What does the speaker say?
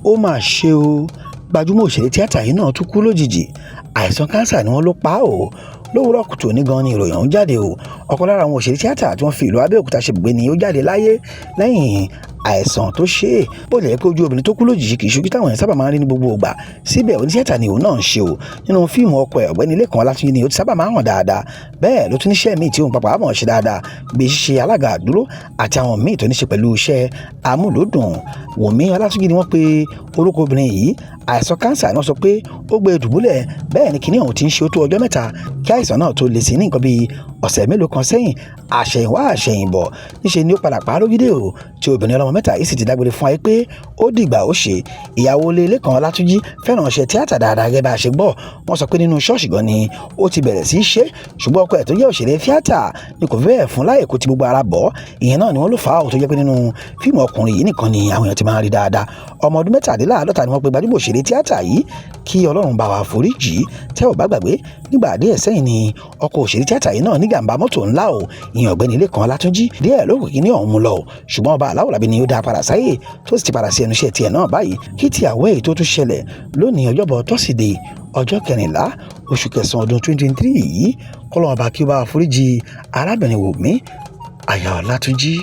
Ó mà ṣe o, gbajúmọ̀ òṣèré tíátà yìí náà tún kú lójijì. Àìsàn kánsà ni wọ́n ló pa á o. Lówùúrọ̀ kùtù òní gan ni ìròyìn ọ̀hún jáde o. Ọ̀kan lára àwọn òṣèré tíátà tí wọ́n fi ìlú Abẹ́òkúta ṣebùgbé ni ó jáde láyé lẹ́yìn àìsàn tó ṣe é. Bó tilẹ̀ jẹ́ pé ojú obìnrin tó kú lójijì kì í ṣojú táwọn èèyàn sábà máa ń rí ní gbogbo ìgbà, síbẹ̀ onítíátà ni òun náà ń ṣe o. Nínú fíìmù ọkọ ẹ̀, Ọ̀gbẹ́ni Lékan Ọlátúnjí, ni ó ti sábà máa ń hàn dáadáa. Bẹ́ẹ̀ ló tún níṣẹ́ míì tí òun papà mọ̀ ṣe dáadáa, bí ṣíṣe alága àdúró àti àwọn míì tó ní ṣe pẹ̀lú iṣẹ́ amúlùúdùn. Wùnmí Ọlátúnjí ni wọ́n pe orúkọ obìnrin yìí. Àìsàn kánsà ni wọ́n sọ pé ó gbé e dùbúlẹ̀. Bẹ́ẹ̀ ni kinní ọ̀hún ti ń ṣe ó tó ọjọ́ 3 kí àìsàn náà tó le sí ní nǹkan bíi ọ̀sẹ̀ mélòó kan sẹ́yìn. Àṣẹ̀yìnwá àṣẹ̀yìnbọ̀, níṣe ni ó padà pa á lójúdé o, tí obìnrin ọlọ́mọ 3 yìí sì ti dágbére fún ayé pé ó dìgbà ó ṣe. Ìyàwó ilé Lékan Ọlátúnjí fẹ́ràn iṣẹ́ tíátà dáadáa. Gẹ́gẹ́ bá a ṣe gbọ́, wọ́n sọ pé nínú ṣọ́ọ̀ṣì gan ni ó ti bẹ̀rẹ̀ sí í ṣe, ṣùgbọ́n ọkọ ẹ̀ tó jẹ́ òṣèré tíátà ni kò fi bẹ́ẹ̀ fún láyè kó ti gbogbo ara bọ̀. Ìyẹn náà ni wọ́n ló fà á tó jẹ́ pé nínú fíìmù ọkùnrin yìí nìkan ni àwọn èèyàn ti máa ń rí dáadáa. Ọmọ ọdún 47 ni wọ́n pe gbajúmọ̀ òṣèré tíátà yìí. Kí Ọlọ́run bá wa foríjì. Tẹ́ ò bá gbàgbé, nígbà díẹ̀ sẹ́yìn ni ọkọ òṣèré tíátà yìí náà níjàmbá mọ́tò ńlá o, ìyẹn Ọ̀gbẹ́ni Lékan Ọlátúnjí. Díẹ̀ ló kù kí ní ọ̀hún mú lọ o, ṣùgbọ́n ọba aláwòrábí ni ó dá padà sáyè, tó sì ti padà sí ẹnu iṣẹ́ tiẹ̀ náà báyìí. Kí ti àwọ̀ èyí tó tún ṣẹlẹ̀ lónìí, Ọjọ́bọ̀ Tọ́sídẹ̀ẹ́, ọjọ́ 14 oṣù kẹsàn-án ọdún 2023 yìí, kọ́lọ́run ọba kí ó bá wa foríjì arábìnrin Wùnmí aya Ọlátúnjí.